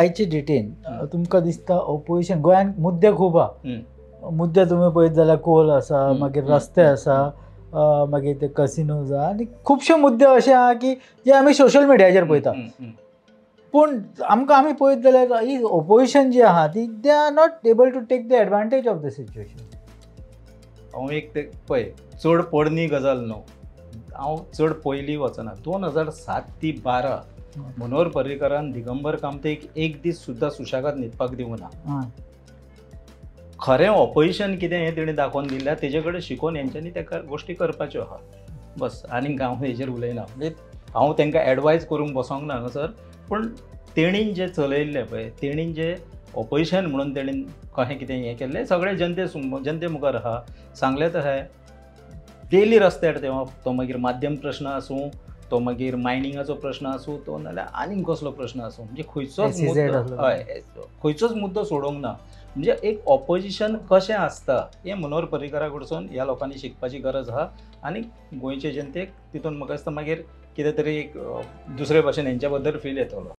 आयचे डेटीन तुमकां दिसता ऑपोजिशन गोंयांत मुद्दे खूब आहा. मुद्दे तुमी पळयत जाल्यार कोल आसा, मागीर रस्ते आसा, मागीर ते कसिनोज आहा आनी खुबशे मुद्दे अशे आहा की जे आमी सोशल मिडियाचेर पळयता. पूण आमकां आमी पळयत जाल्यार ही ओपोजिशन जी आहा ती they are not able to take the advantage of the situation. हांव एक ते पळय चड पोरणी गजाल न्हू, हांव चड पयलीं वचना. 2007 ते 12 मनोहर पर्रीकारान दिगंबर कामतेक एक दीस सुद्दां सुशेगाद न्हिदपाक दिवंक ना. खरें ऑपोजिशन कितें हें तेणें दाखोवन दिल्लें, तेजे कडेन शिकोवन हेंच्यांनी त्या गोश्टी करपाच्यो आहा. बस आनीक हांव हेजेर उलयना. म्हणजे हांव तांकां एडवायज करूंक बसोंक ना हांगासर, पूण तेणीन जें चलयल्लें पळय, तेणीन जें ऑपोजिशन म्हणून तेणीन कशें कितें हें केल्लें सगळें जनते मुखार आहा. सांगलें तशें डेली रस्त्यार तेव्हा तो मागीर माध्यम प्रश्न आसूं, तो मागीर मायनिंगाचो प्रश्न आसूं, तो नाल्यार आनीक कसलो प्रश्न आसूं, म्हणजे खंयचोच मुद्दो, हय खंयचोच मुद्दो सोडोवंक ना. म्हणजे एक ऑपोजिशन कशें आसता हें मनोहर पर्रीकारा कडसून ह्या लोकांनी शिकपाची गरज आहा. आनी गोंयचे जनतेक तितून म्हाका दिसता मागीर कितें तरी एक दुसरे भाशेन हेंच्या बद्दल फील येतलो.